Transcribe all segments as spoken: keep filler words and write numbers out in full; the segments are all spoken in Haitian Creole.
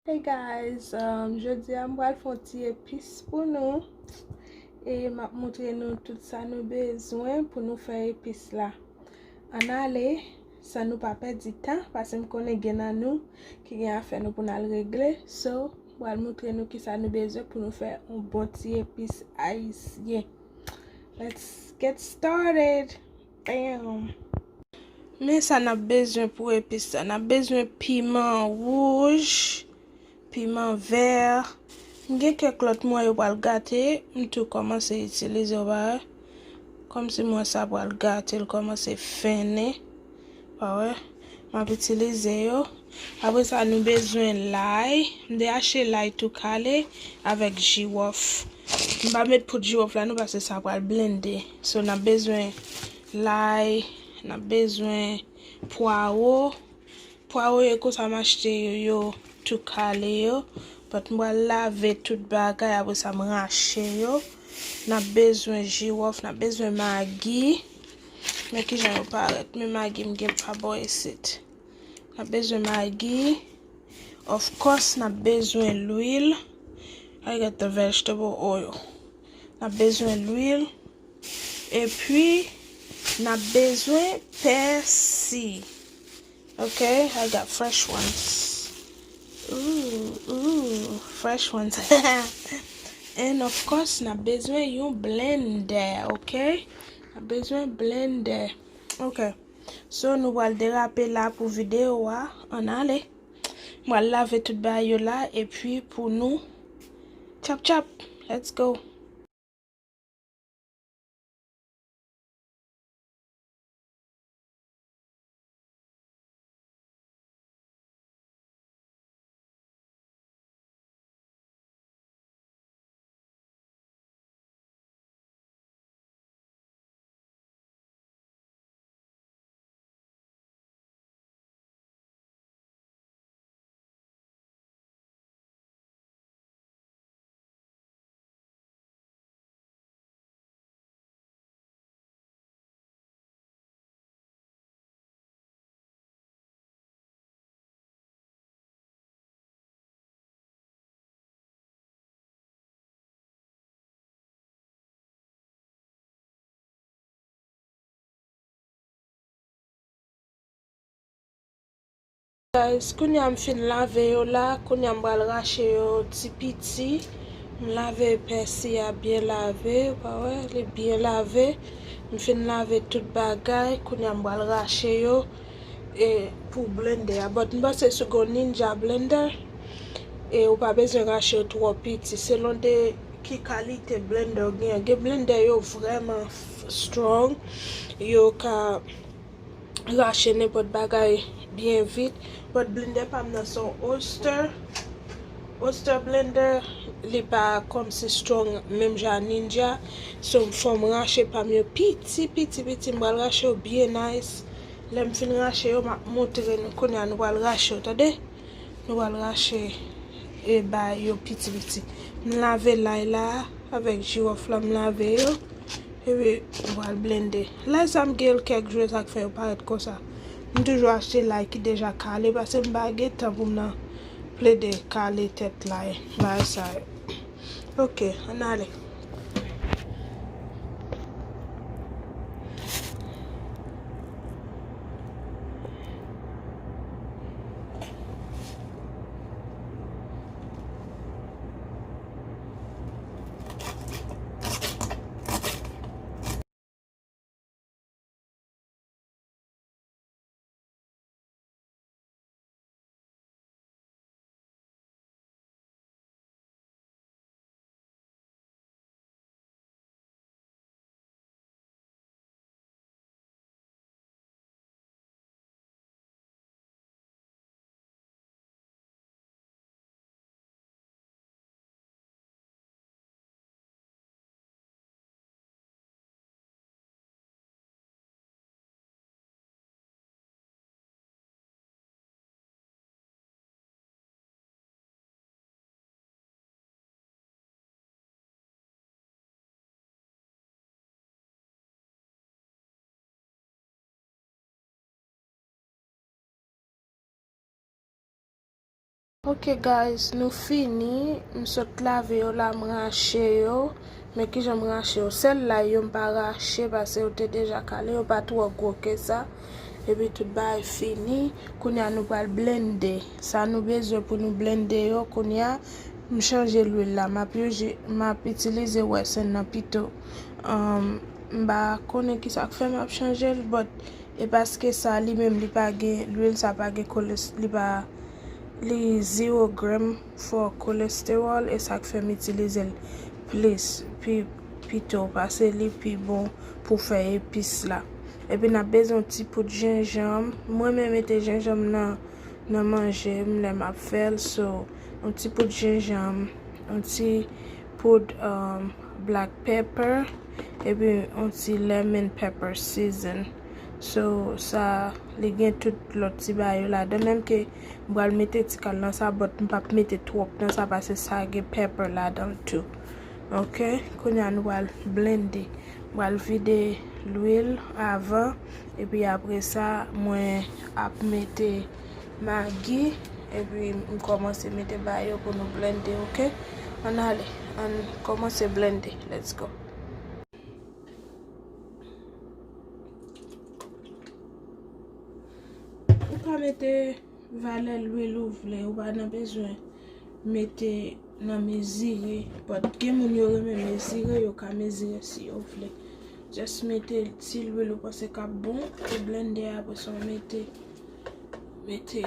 Hey guys, um, jodi a m pral fè yon ti epis pou nou. E m ap montre nou tout sa nou bezwen pou nou fè epis la. Ann ale, san nou pa pèdi tan, paske m konnen gen nan nou ki gen afè nou pou n al regle. So, m pral montre nou kisa nou bezwen pou nou fè yon bon ti epis ayisyen. Let's get started! Bam! Men sa n ap bezwen pou epis la. N ap bezwen piman wouj, piman vè. M gen kèk lòt mwen yo pral gate. M tou kòmanse itilize yo, pa wè. Kòmsi mwen sa pral gate, l kòmanse fennen. Pa wè. M ap itilize yo. Apre sa, nou bezwen lay. M te achte lay tou kale avèk jiwòf. M pa met poud jiwòf la non, paske sa pral blende. So, n ap bezwen lay, n ap bezwen pwawo. Pwawo yo konsa m achte yo, yo tou kale yo. But m pral lave tout bagay, apre sa m rache yo. N ap bezwen jiwòf, n ap bezwen magi. Men kijan yo parèt, men magi m gen pa bò isit. N ap bezwen magi. Of course, n ap bezwen lwil. I got the vegetable oil. N ap bezwen lwil. Epi, n ap bezwen pèsi. Ok, I got fresh ones. Ooh, ooh, fresh ones. And of course, n ap bezwen yon blender, ok? N ap bezwen blender. Ok. So, nou pral derape la pou videyo a. Ann ale. M pral lave tout bagay yo la, epi pou nou. Tchap, tchap. Let's go. Guys, kounye a m fin lave yo la, kounye a m pral rache yo ti piti. M lave pèsi a byen lave, ou pa wè, li byen lave. M fin lave tout bagay, kounye a m pral rache yo e pou blender a. But m panse si w gen yon Ninja blender, e ou pa bezwen rache yo twò piti, selon de ki kalite blender w gen. Gen blender yo vrèman f-, strong, yo ka rache nenpòt bagay byen vit. But blender pa m nan se yon Oster. Oster blender, li pa kòmsi strong menm jan Ninja. So, fò m rache pa m yo piti, piti, piti. M pral rache yo byen nice. Lè m fin rache yo, m ap montre nou. Kounye a, nou pral rache yo, tande? Nou pral rache e bay yo piti, piti. M lave lay la avèk jiwòf la, m lave yo. Epi, nou pral blende. Lay sa m gen l kèk jou, sa k fè yo parèt konsa. M toujou achte lay ki deja kale, paske m pa gen tan pou m nan plede kale tèt lay, bagay sa yo. Ok, ann ale. Ok guys, nou fini. M sot lave yo la, m rache yo. Men kijan m rache yo? Sèl lay yo m pa rache paske yo te deja kale, yo pa twò gwo ke sa. Epi tout bagay fini. Kounye a nou pral blende. Sa nou bezwen pou nou blende yo, kounye a m chanje lwil la. M ap, m ap itilize Western nan pito. Um, m pa konnen kisa k fè m ap chanje l, but e paske sa li menm li pa gen, lwil sa pa gen koles-, li pa, li zewo gram for cholesterol, e sa k fè m itilize l plis, pi, pito, paske li pi bon pou fè epis la. Epi n ap bezwen yon ti poud jenjanm. Mwen renmen mete jenjanm nan, nan manje m lè m ap fè l. So, yon ti poud jenjanm, yon ti poud, um, black pepper, epi yon ti lemon pepper season. So, sa, li gen tout lòt ti bagay yo ladan. Menm ke m pral mete ti kal nan sa, but m p ap mete twòp nan sa, paske sa gen pepper ladan l tou. Ok, kounye a nou pral blende. M pral vide lwil avan, epi apre sa, mwen ap mete magi, epi m kòmanse mete bagay yo pou nou blende, ok? Ann ale, ann kòmanse blende. Let's go. Ou ka mete valè lwil ou vle, ou pa nan bezwen mete nan mezire. But gen moun yo renmen mezire, yo ka mezire si yo vle. Just mete ti lwil ou panse k ap bon pou blende a, apre sa w mete, mete.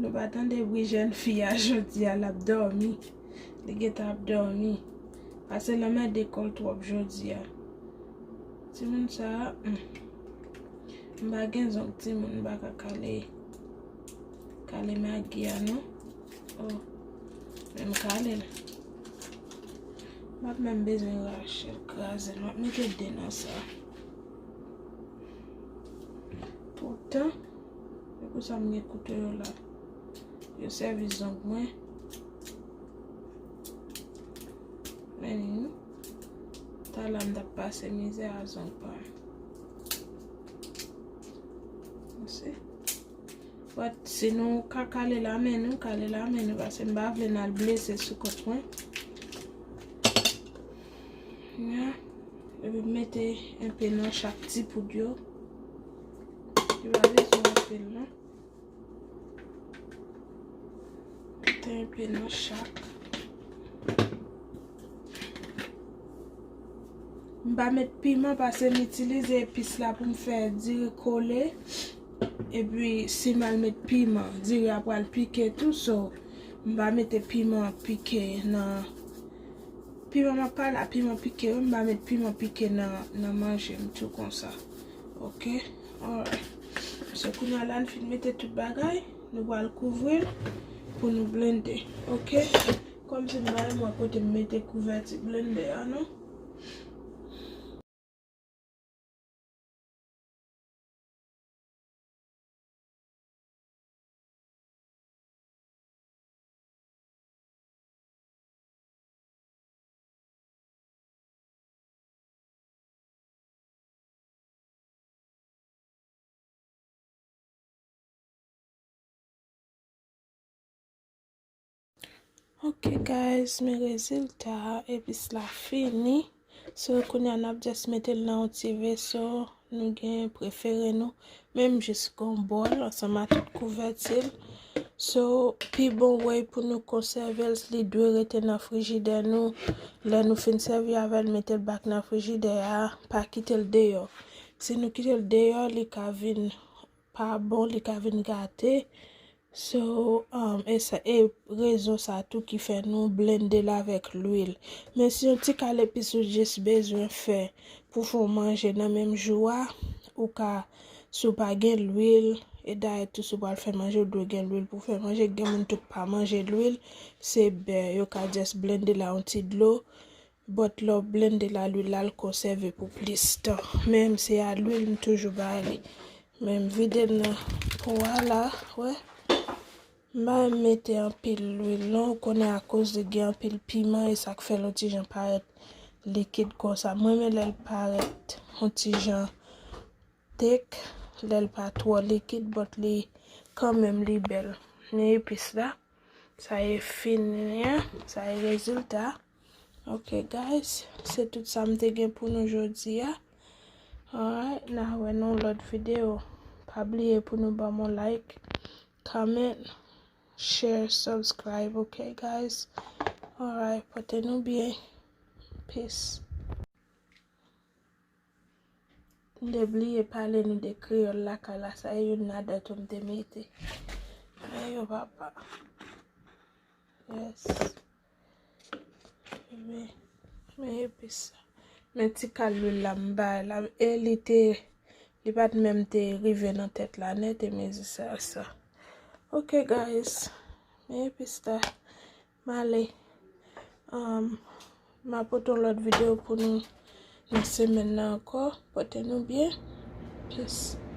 Nou pa tande bri jèn fi a jodi a, l ap dòmi. Li gentan ap dòmi. Pase lanmède kò l twòp jodi a. Timoun sa a, hmm. M pa gen zong timoun, m pa ka kale, kale magi a non. Oh, men m kale l. M ap menm bezwen rache l, kraze l. M ap mete de nan sa. Poutan, se pou sa m gen kouto yo la. Yo sèvi zong mwen. Men, talè m t ap pase mizè a zong pa m. Ou si? But si nou ka kale l a men nou, kale l a men nou, paske m pa vle n al blese sou kont mwen. Ya. Epi m mete enpe nan chak ti poud yo. Yo pa bezwen anpil non. Mete enpe nan chak. M pa met piman paske m itilize epis la pou m fè diri kole. Epi si m al met piman, diri a pral pike tou, so m pa mete piman pike nan, piman m ap pale a, piman pike wi, m pa met piman pike nan, nan manje m tou konsa. Ok? Alright. So kounye a la n fin mete tout bagay, nou pral kouvri l pou nou blende. Ok? Kòmsi m pa wè kote m mete kouvèti blende a non. Ok guys, men rezilta a, epis la fini. So kounye a n ap just mete l nan yon ti veso, nou gen prefere nou, menm jis gon bòl ansanm ak tout kouvèti l. So pi bon way pou nou konsève l, li dwe rete nan frijidè nou. Lè nou fin sèvi avè l, mete l back nan frijidè a, pa kite l deyò. Si nou kite l deyò, li ka vin pa bon, li ka vin gate. So, um, e sa, e rezon sa tou ki fè nou blende l avèk lwil. Men si yon ti kal epis ou jis bezwen fè pou fè yon manje nan menm jou a, ou ka, si w pa gen lwil, E dayè tou, si w pral fè manje, ou dwe gen lwil pou fè manje. Gen moun tou k pa manje lwil, se bè, yo ka just blende la yon ti dlo. But lè w blende la, lwil la, l konsève pou plis tan. Men m se a lwil m toujou bay li. Men m vide l nan po a la, wè. M pa mete anpil lwil non, ou konnen akoz li gen anpil piman, e sa k fè l yon ti jan parèt likid konsa. Mwen renmen lè l parèt yon ti jan thick, lè l pa twò likid, but li kanmenm li bèl. Men epis la, sa e fini an, sa e rezilta. Ok guys, se tout sa m te gen pou nou jodi a. Alright, n a wè nan yon lòt videyo. Pa bliye pou nou ban m yon like, comment, share, subscribe, ok guys? Alright, pote nou byen. Peace. M te bliye pale nou de kreyòl lakay la, sa e youn ladan tou m te mete. Men yo papa. Yes. Men, men epis sa. Men ti kal lwil la m bay la, e li te, li pa t menm te rive nan tèt la nèt, e mezi sa, sa. Ok guys, men epis la. M ale. Um, m a pote yon lòt videyo pou nou nan semèn nan ankò. Pote nou byen. Peace.